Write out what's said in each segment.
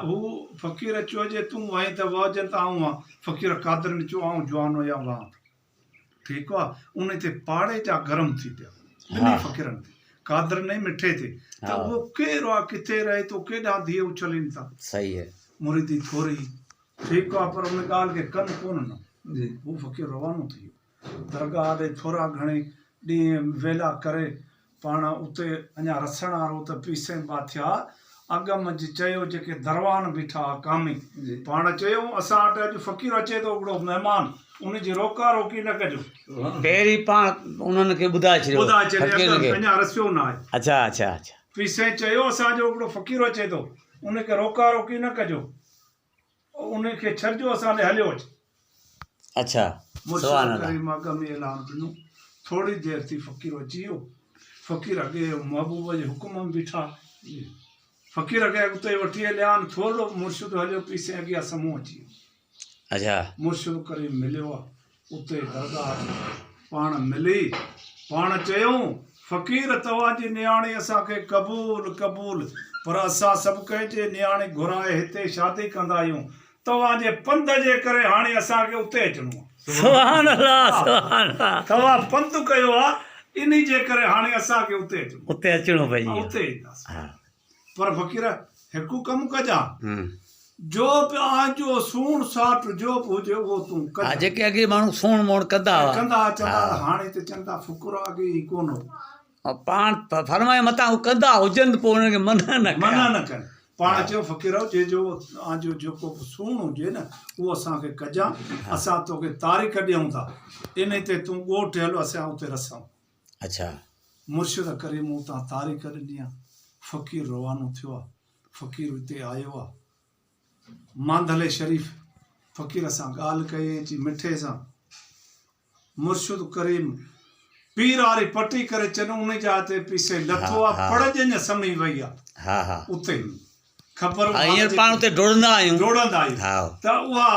هو فقير چيو جي تون وهين ته وهه جن ته آئون وهان. فقير قادر ۾ چيو آئون جوان آهيان وهان ٿو. ٺيڪ آ. انهي تي پاڙي جا گرم ٿي پيا. ٻنهي فقيرن تي. قادر ۽ مٺي تي. ته اهو ڪير آ ڪٿي رهي ٿو ڪيڏانهن ڌيء اڇلين ٿا. صحيح آ. مريدي ٿوري ٺيڪ آ پر ان ڳالهه کي ڪن ڪونه ڏنو. هو فقير روانو ٿي ويو. درگاهه ڏي ٿورا گهڻي ڏينهن ويلا ڪري پاڻ اتي اڃا رسڻ وارو ته پيسين با ٿيا. اڳ منجهه چيو جيڪي دروان بيٺا ها ڪامي. پاڻ چيائون اسان وٽ اڄ فقير اچي ٿو هڪڙو مهمان ان جي روڪا روڪي نه ڪجو. پهرين پاڻ انهن کي ٻڌائي ڇڏيو ٻڌائي ڇڏيو فقيرن اڳ کي. اڃا رسيو نه آهي. اڇا اڇا اڇا. پيسين چيو اسان جو هڪڙو فقير اچي ٿو ان کي روڪا روڪي نه ڪجو. انهي کي ڇڏجو اسان ڏي هليو اچ. اڇا مرشد سبحان الله. ڪريم اڳ ۾ اعلان ڏنو. ٿوري دير ٿي فقير اچي ويو. فقير اڳي محبوب جي حڪم ۾ بيٺا. فقير کي اڳتي وٺي هليا آهن. ٿورڙو مرشد هليو پيسين اڳيان سمون اچي ويو. اڇا. مرشد ڪريم مليو آ. اتي درگاهه تي پاڻ ملي پاڻ چيائون، فقير توهان جي نياڻي اسان کي قبول قبول، پر اسان سڀ ڪنهن جي نياڻي گهرائي هتي شادي ڪندا آهيون، توهان جي پنڌ جي ڪري هاڻي اسان کي اتي اچڻو آهي. سبحان الله سبحان الله. توهان پنڌ ڪيو آهي انهي جي ڪري هاڻي اسان کي اتي اچڻو آهي. اتي اچڻو پئجي ويو. اتي اينداسين. پر فقير هڪ ڪم ڪجان، جو به آن جو سوڻ ساٽ جو به هجي اهو تون ڪجان. ها جيڪي اڳي ماڻهو سوڻ موڻ ڪندا هئا. ڪندا هئا چوندا هئا هاڻي ته چون ٿا فقرا اڳي ائين ڪونه هو. پاڻ فرمايو متان هو ڪندا هجن ته پوء انهن کي منع نه ڪيان. منع نه ڪن. پاڻ چيو فقيرؤ جي جو آن جو جيڪو به سوڻ هجي نه اهو اسان کي ڪجان. اسان توکي تاريخ ڏيون ٿا. انهي تي تون ڳوٺ هل اسان اتي رسون. اڇا. مرشد ڪريم اتان تاريخ ڏني آ. فقير روانو ٿيو آ. فقير اتي آيو آ. مانڌلي شريف فقير سان ڳالهه ڪئي ۽ چي مٺي سان مرشد ڪريم پير واري پٽي ڪري چن انهي جاء تي پيسي لٿو آ پڙ ڄڃ سمهي وئي آ اتي خبر ها هينئر پاڻ اتي ڊوڙندا آهيون ڊوڙندا آهيون ته اها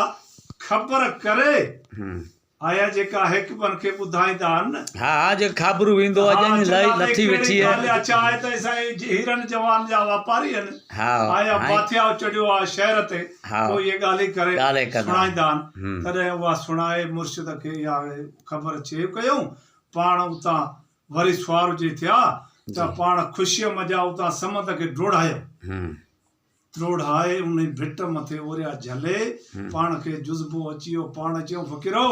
خبر ڪري آيا جيڪا هڪ ٻن کي ٻڌائيندا آهن نه. ها ها جيڪو خابرو ويندو آ ها ڄڃ چوندا لهي ته لٿي ڪهڙي ويٺي آ. ڳالهه آ ڇا آهي ته اسان هي هيرن جوان جا واپاري آهن ها آيا ها باٿيائو چڙهيو آ شهر تي ها پوء اهي ڳالهين ڪري ڳالهين ڪندا سڻائيندا آهن هم. تڏهن اها سڻائي مرشد کي اها خبر چيو ڪيائون پاڻ اتان وري سوار جي ٿيا ته جي پاڻ خوشيء منجهان اتان سمند کي ڊوڙايائون. هم. تروڙائي انهي ڀٽ مٿي اوريا جهلي پاڻ کي جذبو اچي ويو پاڻ چيائون فقيرو!